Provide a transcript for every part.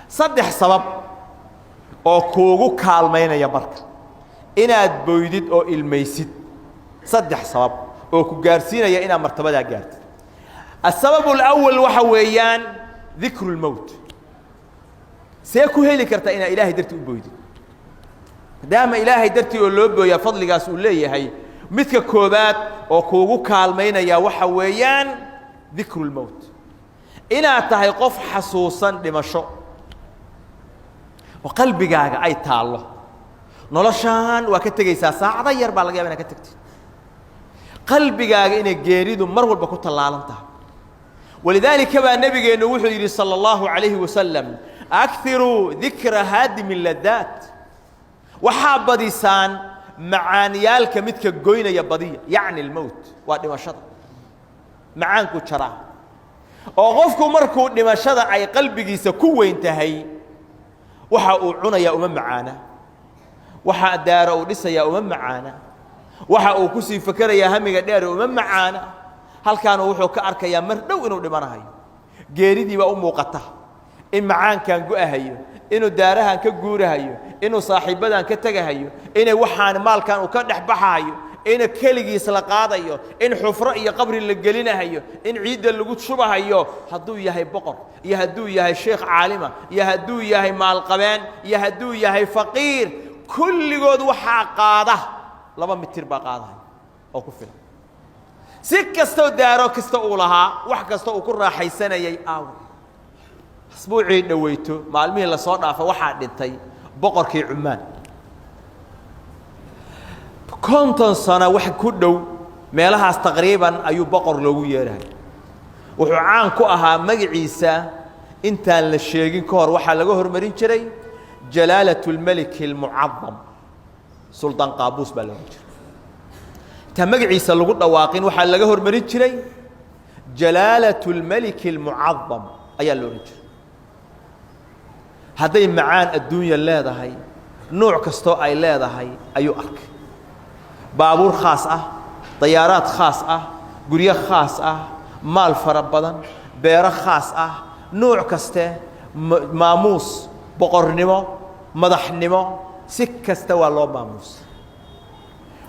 Saddex sabab oo kuugu kaalmaynaya marka inaad boydid oo ilmaysid, saddex sabab oo ku gaarsiinaya inaad martabadaa gaartid. السبب الأول waxa weeyaan ذكر الموت. See ku heli kartaa inaad Ilaahay dartii u boydid, maadaama Ilaahay dartii oo loo booyaa fadligaas uu leeyahay? Midka koobaad oo kuugu kaalmaynaya waxa weeyaan ذكر الموت, inaad tahay qof xasuusan dhimasho oo qalbigaaga ay taallo. Noloshaan waa ka tegaysaa, saacado yar baa laga yaba inaad ka tegtid. Qalbigaaga inay geeridu mar walba ku tallaalan tahay. ولذلك baa nebigeennu wuxuu yidhi صلى الله عليه وسلم: أكثروا ذكر هادم اللذات. Waxaa badisaan macaaniyaalka midka goynaya badiya, yacni الموت, waa dhimashada. Macaanku jaraa oo qofku markuu dhimashada ay qalbigiisa ku weyn tahay, waxa uu cunayaa uma macaana, waxa daaro uu dhisayaa uma macaana, waxa uu kusii fakerayaa hamiga dheer uma macaana. Halkaanu wuxuu ka arkayaa mar dhow inuu dhimanahayo. Geeridii baa u muuqata, in macaankan go'ahayo, inuu daarahan ka guurahayo, inuu saaxiibbadan ka tegahayo, inay waxaan maalkan uu ka dhex baxahayo, in keligiis la qaadayo, in xufro iyo qabri la gelinahayo, in ciidda lagu shubahayo. Hadduu yahay boqor iyo hadduu yahay sheekh caalima iyo hadduu yahay maalqabeen iyo hadduu yahay faqiir, kulligood waxaa qaada 2 mitir baa qaadahay oo ku filan. Si kastoo daaro kasta uu lahaa, wax kasta uu ku raaxaysanayay, aaw? Asbuucii dhoweyto, maalmihii lasoo dhaafa, waxaa dhintay boqorkii Cumaan. 50 sano wax ku dhow meelahaas taqriiban ayuu boqor loogu yeerahay. Wuxuu caan ku ahaa magaciisa intaan la sheegin ka hor waxaa laga hormarin jiray جلالة الملك المعظم Suldaan Qaabuus baa la odhan jiray. Intaan magaciisa lagu dhawaaqin waxaa laga hormarin jiray جلالة الملك المعظم ayaa la odhan jiray. Hadday macaan adduunya leedahay, nuuc kastoo ay leedahay ayuu arkay: baabuur khaas ah, dayaaraad khaas ah, guryo khaas ah, maal fara badan, beero khaas ah, nuuc kaste, maamuus, boqornimo, madaxnimo, si kasta waa loo maamuusay.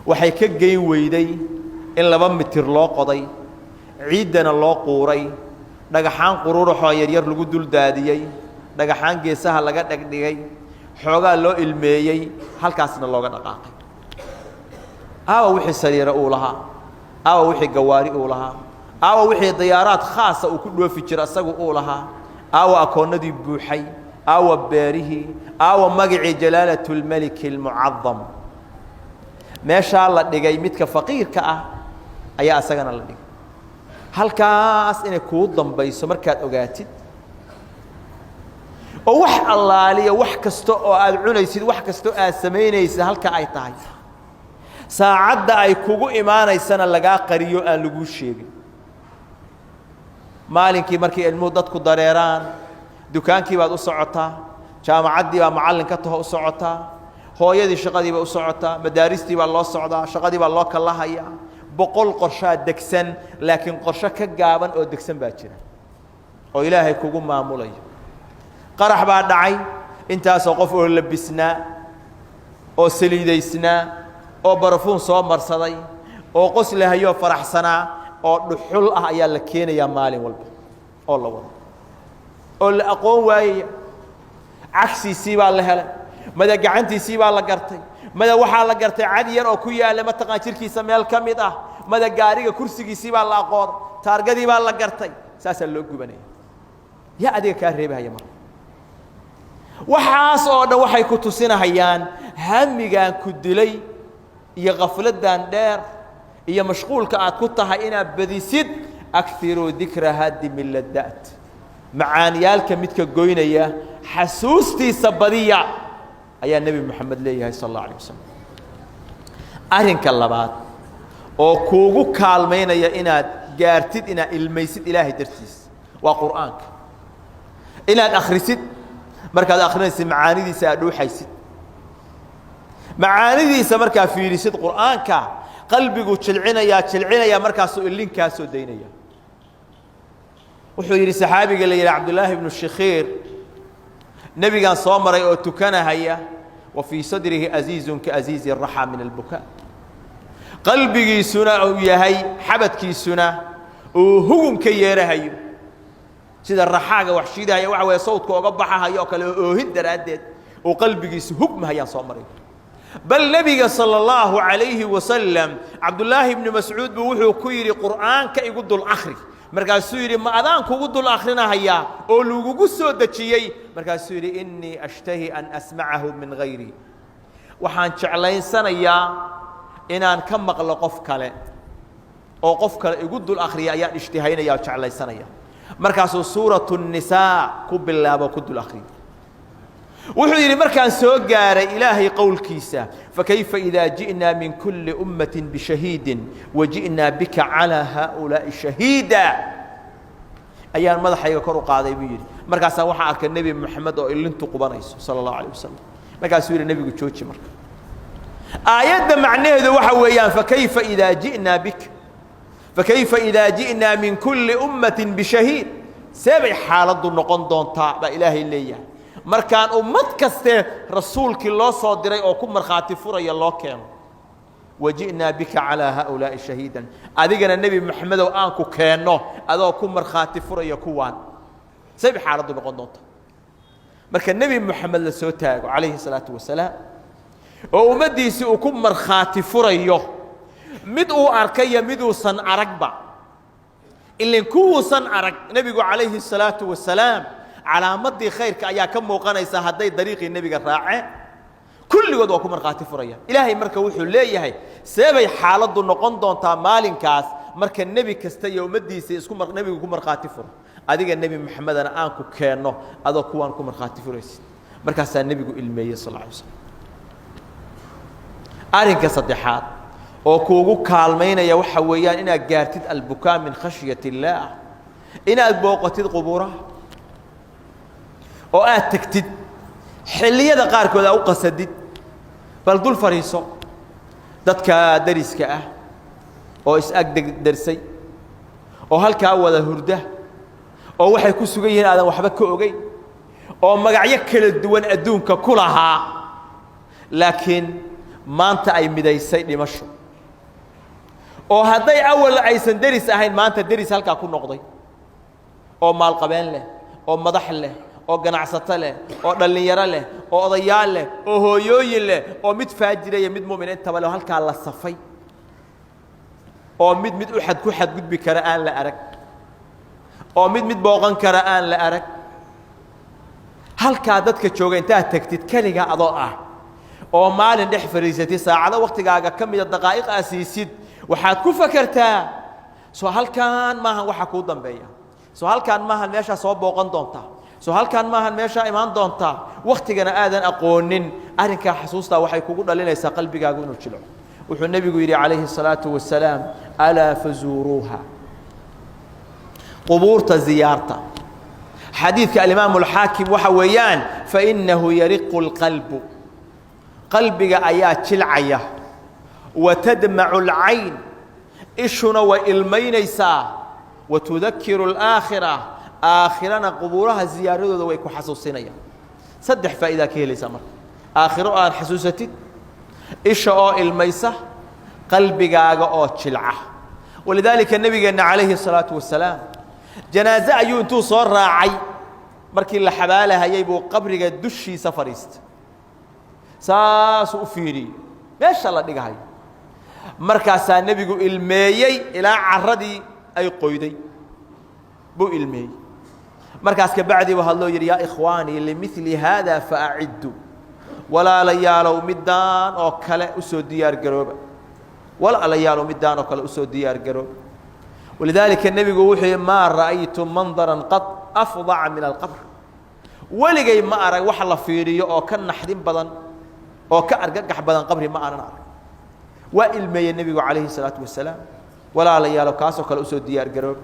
Waxay ka geyn weyday in 2 mitir loo qoday, ciiddana loo quuray, dhagaxaan quruuraxoo yaryar lagu dul daadiyey, dhagaxaan geesaha laga dhegdhigay, xoogaa loo ilmeeyey, halkaasna looga dhaqaaqay. Aawa wixii sariira uu lahaa? Aawa wixii gawaari uu lahaa? Aawa wixii dayaaraad khaasa uu ku dhoofi jira isagu uu lahaa? Aawa akoonnadii buuxay? Aawa beerihii? Aawa magacii جلالة الملك المعظم? Meeshaa la dhigay midka faqiirka ah ayaa isagana la dhigay. Halkaas inay kuu dambayso markaad ogaatid oo wax allaaliya, wax kasta oo aad cunaysid, wax kasta oo aad samaynaysid halka ay tahay, saacadda ay kugu imaanaysana lagaa qariyo, aan laguu sheegin. Maalinkii markay ilmuhu dadku dareeraan, dukaankii baad u socotaa, jaamacaddii baa macallin ka taho u socotaa, hooyadii shaqadii baa u socotaa, madaaristii baa loo socdaa, shaqadii baa loo kalahayaa, 100 qorshaa degsan. Laakiin qorsho ka gaaban oo degsan baa jira oo Ilaahay kugu maamulayo. Qarax baa dhacay, intaasoo qof oo labisnaa oo saliidaysnaa oo barafuun soo marsaday oo qoslahayoo faraxsanaa oo dhuxul ah ayaa la keenayaa maalin walba oo la wado oo la aqoon waayaya. Cagsiisii baa la helay, mada gacantiisii baa la gartay, mada waxaa la gartay cad yar oo ku yaalla mataqaan jirkiisa meel ka mid ah, mada gaariga kursigiisii baa la aqooday, taargadii baa la gartay. Saasaa loo gubanaya. Yaa adiga kaa reebahaya? Marka waxaas oo dhan waxay ku tusinahayaan hamigaan ku dilay iyo khafladdan dheer iyo mashquulka aad ku tahay inaad badisid. أكثروا ذكر هادم اللذات, macaanyaalka midka goynaya xasuustiisa badiya, ayaa Nebi Moxamed leeyahay صلى الله عليه وسلم. Arrinka labaad oo kuugu kaalmaynaya inaad gaartid inaad ilmaysid Ilaahay dartiis waa Qur'aanka inaad akhrisid. Markaad akhrinaysid, macaanidiisa aad dhuuxaysid, macaanidiisa markaa fiirisid, Qur'aanka qalbigu jilcinayaa, jilcinayaa, markaasuu ilinkaa soo daynaya. Wuxuu yidhi saxaabiga la yidhaha Cabdullaahi ibnu Shikhiir, Nebigaan soo maray oo tukanahaya, wa fii sadrihi aziizun kaaziizi raxaa min albukaa, qalbigiisuna uu yahay, xabadkiisuna uu hugunka yeerahayo sida raxaaga wax shiidahaya, waxa weeye sawdka oga baxahayo oo kale, oo oohin daraaddeed uu qalbigiisu hugmahayaan soo maray. Bal nebiga sala allahu calayhi wasalam, Cabdullaahi ibnu Mascuud buu wuxuu ku yidhi: "Qur'aanka igu dul akhri." Markaasuu yidhi: "Ma adaan kugu dul akhrinahayaa oo lagugu soo dejiyey?" Markaasuu yidhi: "Innii ashtahi an asmacahu min hayri, waxaan jeclaysanayaa inaan ka maqlo qof kale, oo qof kale igu dul akhriya ayaan ishtihaynaya oo jeclaysanaya." Markaasuu suuratu الnisaa ku bilaabo, ku dul akhriyay. Wuxuu yidhi: "Markaan soo gaaray Ilaahay qowlkiisa, 'Fakayfa idaa ji'naa min kulli ummatin bishahiidin waji'naa bika calaa haaulaa'i shahiida,' ayaan madaxayga kor u qaaday," buu yidhi. "Markaasaa waxaan arkay Nebi Moxamed oo ilintu qubanayso, sala allahu alayh wasalam." Markaasuu yidhi nebigu: "Jooji." Marka aayadda macnaheedu waxa weeyaan, fakayfa idaa ji'naa bika, fakayfa idaa ji'naa min kulli ummatin bishahiid, see bay xaaladdu noqon doontaa baa Ilaahay leeyahay markaan ummad kaste rasuulkii loo soo diray oo ku markhaati furaya loo keeno, waji'naa bika calaa haaulaa'i shahiidan, adigana Nebi Moxamedow aan ku keenno adoo ku markhaati furaya kuwaan, see bay xaaladdu noqon doontaa? Marka Nebi Moxamed la soo taago calayhi salaatu wasalaam oo ummaddiisii uu ku markhaati furayo, mid uu arkaya miduusan aragba, ilin kuwuusan arag nebigu calayhi salaatu wasalaam calaamadii khayrka ayaa ka muuqanaysa hadday dariiqii nebiga raaceen, kulligood waa ku markhaati furaya. Ilaahay marka wuxuu leeyahay: see bay xaaladdu noqon doontaa maalinkaas marka nebi kasta iyo ummaddiisa isku nebigu ku markhaati furo, adiga Nebi Moxamedana aan ku keenno adoo kuwaan ku markhaati furaysid? Markaasaa nebigu ilmeeyey, sal alla alay slam. Arrinka saddexaad oo kuugu kaalmaynaya waxa weeyaan inaad gaartid albukaa min khashyat illaah, inaad booqatid qubuuraha oo aad tegtid xilliyada qaarkood, aa u qasadid, bal dul fadhiiso dadka dariska ah oo is-ag dersay oo halkaa wada hurda oo waxay ku sugan yihiin aadan waxba ka ogeyn, oo magacyo kala duwan adduunka ku lahaa, laakiin maanta ay midaysay dhimasho, oo hadday awal aysan deris ahayn, maanta deris halkaa ku noqday, oo maalqabeen leh, oo madax leh, oo ganacsato leh, oo dhallinyaro leh, oo odayaal leh, oo hooyooyin leh, oo mid faajira iyo mid mu'min intaba leh, oo halkaa la safay, oo mid mid u xad ku xadgudbi kara aan la arag, oo mid mid booqan kara aan la arag. Halkaa dadka jooga intaad tegtid keliga adoo ah oo maalin dhex fadhiisatid, saacado waktigaaga ka mida, daqaa'iq aa siisid, waxaad ku fakertaa: soo halkaan maahan waxa kuu dambeeya? Soo halkaan maahan meeshaa soo booqan doontaa? Soo halkaan maahan meeshaa imaan doontaa? Waktigana aadan aqoonin. Arrinkaa xasuustaa waxay kugu dhalinaysaa qalbigaagu inuu jilco. Wuxuu nebigu yidhi calayhi الsalaatu wasalaam: "Alaa fazuuruuha," qubuurta ziyaarta. Xadiidka alimaamu alxaakim waxa weeyaan: "Fainahu yariqu اlqalbu," qalbiga ayaa jilcaya, "watadmacu اlcayn," ishuna way ilmaynaysaa, "watudakiru اlaakhira," aakhirana qubuuraha ziyaaradooda way ku xasuusinayaan. Saddex faa'idaa ka helaysaa marka: aakhiro aad xasuusatid, isha oo ilmaysa, qalbigaaga oo jilca. Walidaalika nebigeenna calayhi الsalaatu wasalaam janaaze ayuu intuu soo raacay, markii la xabaalahayay buu qabriga dushiisa fadhiistay, saasuu u fiiriyey meesha la dhigahayo. Markaasaa nebigu ilmeeyey ilaa carradii ay qoyday buu ilmeeyey. Markaas kabacdi buu hadloo yidhi: "Yaa ikhwaanii, limili haada faaciddu, walaalayaalow, middaan oo kale usoo diyaar garooba, walaalayaalow, middaan oo kale usoo diyaar garooba." Walidaalika nebigu wuxuu yihi: "Maa ra'aytu mandaran qad afdaca min alqabr," weligay ma arag wax la fiiriyo oo ka naxdin badan oo ka argagax badan qabri, ma aanan arag. Waa ilmeeyey nebigu calayhi الsalaatu wasalaam. Walaalayaalo, kaasoo kale usoo diyaar garooba.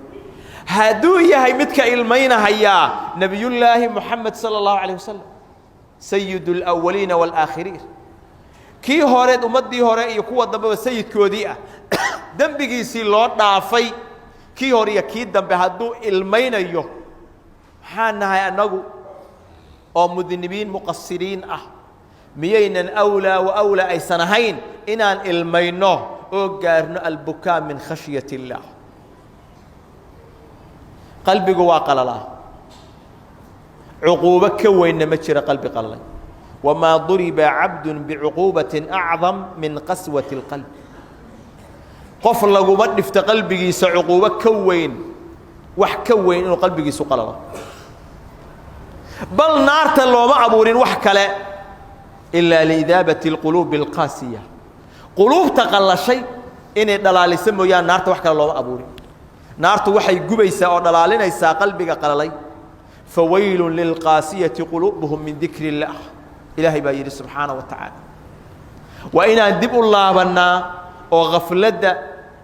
Hadduu yahay midka ilmaynahayaa nebiyullaahi Moxamed sala allahu alayh wasalam, sayid اlawaliina wاlaakhiriin, kii horeed ummaddii hore iyo kuwa dambeba sayidkoodii ah, dembigiisii loo dhaafay, kii hore iyo kii dambe, hadduu ilmaynayo, maxaa nahay annagu? Oo mudnibiin muqasiriin ah, miyaynan awlaa wa awlaa aysan ahayn inaan ilmayno oo gaarno albukaa min khashyat illaah? Qalbigu waa qalalaa, cuquubo ka weynna ma jira qalbi qalalay. Wamaa duriba cabdu bicuquubatin acdam min qaswati اlqalb. Qof laguma dhifto qalbigiisa cuquubo ka weyn, wax ka weyn inuu qalbigiisu qalalo. Bal naarta looma abuurin wax kale ilaa liidaabati اlquluubi اlqaasiya. Quluubta qallashay inay dhalaaliso mooyaane, naarta wax kale looma abuurin. Naartu waxay gubaysaa oo dhalaalinaysaa qalbiga qalalay. Fawaylu lilqaasiyati quluubuhum min dikri اllaah, Ilaahay baa yidhi subxaana wa tacaala. Waa inaan dib u laabannaa oo khafladda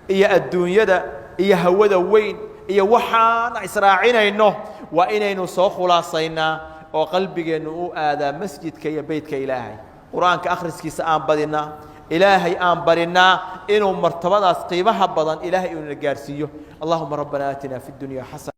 iyo adduunyada iyo hawada weyn iyo waxaan israacinayno waa inaynu soo khulaasaynaa oo qalbigeennu u aadaa masjidka iyo beytka Ilaahay. Qur-aanka akhriskiisa aan badinaa, Ilaahay aan barinaa inuu martabadaas qiimaha badan Ilaahay uuna gaarsiiyo. Allahuma rabbana aatina fi اdunya xasana.